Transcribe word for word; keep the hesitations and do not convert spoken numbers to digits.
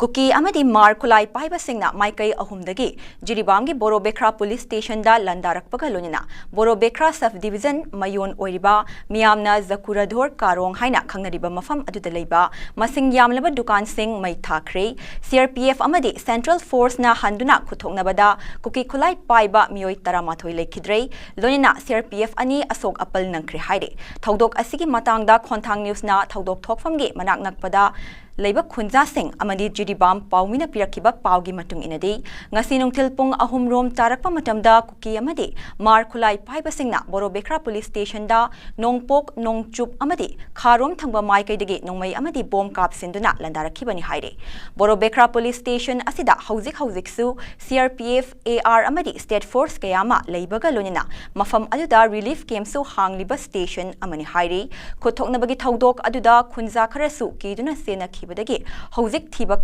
ꯀꯨꯀꯤ ꯑꯃꯗꯤ ꯃꯥꯔ ꯈꯨꯠꯂꯥꯏ ꯄꯥꯏꯕꯁꯤꯡꯅ ꯃꯥꯏꯀꯩ ꯑꯍꯨꯝꯗꯒꯤ ꯖꯤꯔꯤꯕꯥꯝꯒꯤ ꯕꯣꯔꯣꯕꯦꯈ꯭ꯔꯥ ꯄꯨꯂꯤꯁ ꯁ꯭ꯇꯦꯁꯟꯗ ꯂꯥꯟꯗꯥꯔꯛꯄꯒ ꯂꯣꯏꯅꯅ ꯕꯣꯔꯣꯕꯦꯈ꯭ꯔꯥ ꯁꯕ ꯗꯤꯕꯤꯖꯟ ꯃꯌꯣꯟ ꯑꯣꯏꯔꯤꯕ ꯃꯤꯌꯥꯝꯅ ꯖꯀꯨꯔꯥꯙꯣꯔ ꯀꯥꯔꯣꯡ ꯍꯥꯏꯅ ꯈꯪꯅꯔꯤꯕ ꯃꯐꯝ ꯑꯗꯨꯗ ꯂꯩꯕ ꯃꯁꯤꯡ ꯌꯥꯝꯂꯕ ꯗꯨꯀꯥꯟꯁꯤꯡ ꯃꯩ ꯊꯥꯈ꯭ꯔꯦ꯫ ꯁꯤ ꯑꯥꯔ ꯄꯤ ꯑꯦꯐ ꯑꯃꯗꯤ ꯁꯦꯟꯇ꯭ꯔꯦꯜ ꯐꯣꯔꯁꯅ ꯍꯟꯗꯨꯅ ꯈꯨꯠꯊꯣꯛꯅꯕꯗ ꯀꯨꯀꯤ ꯈꯨꯠꯂꯥꯏ ꯄꯥꯏꯕ ꯃꯤꯑꯣꯏ ꯇꯔꯥꯃꯥꯊꯣꯏ ꯂꯩꯈꯤꯗ꯭ꯔꯦ꯫ ꯂꯣꯏꯅꯅ ꯁꯤ ꯑꯥꯔ ꯄꯤ ꯑꯦꯐ ꯑꯅꯤ ꯑꯁꯣꯛ ꯑꯄꯜ ꯅꯪꯈ꯭ꯔꯦ ꯍꯥꯏꯔꯦ꯫ ꯊꯧꯗꯣꯛ ꯑꯁꯤꯒꯤ ꯃꯇꯥꯡꯗ ꯈꯣꯟꯊꯥꯡ ꯅ꯭ꯌꯨꯁꯅ ꯊꯧꯗꯣꯛ ꯊꯣꯛꯐꯝꯒꯤ ꯃꯅꯥꯛ ꯅꯛꯄꯗ ꯂꯩꯕ ꯈꯨꯟꯖꯥꯁꯤꯡ ꯑꯃꯗꯤ ꯖꯤꯔꯤꯕꯥꯝ ꯄꯥꯎꯃꯤꯅ ꯄꯤꯔꯛꯈꯤꯕ ꯄꯥꯎꯒꯤ ꯃꯇꯨꯡ ꯏꯟꯅꯗꯤ, ꯉꯁꯤ ꯅꯨꯡꯊꯤꯜ ꯄꯨꯡ ꯑꯍꯨꯝ ꯔꯣꯝ ꯇꯥꯔꯛꯄ ꯃꯇꯝꯗ ꯀꯨꯀꯤ ꯑꯃꯗꯤ ꯃꯥꯔ ꯈꯨꯠꯂꯥꯏ ꯄꯥꯏꯕꯁꯤꯡꯅ ꯕꯣꯔꯣꯕꯦꯈ꯭ꯔꯥ ꯄꯨꯂꯤꯁ ꯁ꯭ꯇꯦꯁꯟꯗ ꯅꯣꯡꯄꯣꯛ ꯅꯣꯡꯆꯨꯞ ꯑꯃꯗꯤ ꯈꯥꯔꯣꯝ ꯊꯪꯕ ꯃꯥꯏꯀꯩꯗꯒꯤ ꯅꯣꯡꯃꯩ ꯑꯃꯗꯤ ꯕꯣꯝ ꯀꯥꯞꯁꯤꯟꯗꯨꯅ ꯂꯥꯟꯗꯥꯔꯛꯈꯤꯕꯅꯤ ꯍꯥꯏꯔꯤ꯫ ꯕꯣꯔꯣꯕꯦꯈ꯭ꯔꯥ ꯄꯨꯂꯤꯁ ꯁ꯭ꯇꯦꯁꯟ ꯑꯁꯤꯗ ꯍꯧꯖꯤꯛ ꯍꯧꯖꯤꯛꯁꯨ C R P F, A R ꯑꯃꯗꯤ ꯁ꯭ꯇꯦꯠ ꯐꯣꯔꯁ ꯀꯌꯥ ꯑꯃ ꯂꯩꯕꯒ ꯂꯣꯏꯅꯅ ꯃꯐꯝ ꯑꯗꯨꯗ ꯔꯤꯂꯤꯐ ꯀꯦꯝꯞꯁꯨ ꯍꯥꯡꯂꯤꯕ ꯁ꯭ꯇꯦꯁꯟ ꯑꯃꯅꯤ ꯍꯥꯏꯔꯤ꯫ ꯈꯨꯠꯊꯣꯛꯅꯕꯒꯤ ꯊꯧꯗꯣꯛ ꯑꯗꯨꯗ ꯈꯨꯟꯖꯥ ꯈꯔꯁꯨ ꯀꯤꯗꯨꯅ ꯆꯦꯟꯅꯈꯤꯕꯗꯒꯤ ꯍꯧꯖꯤꯛ ꯊꯤꯕ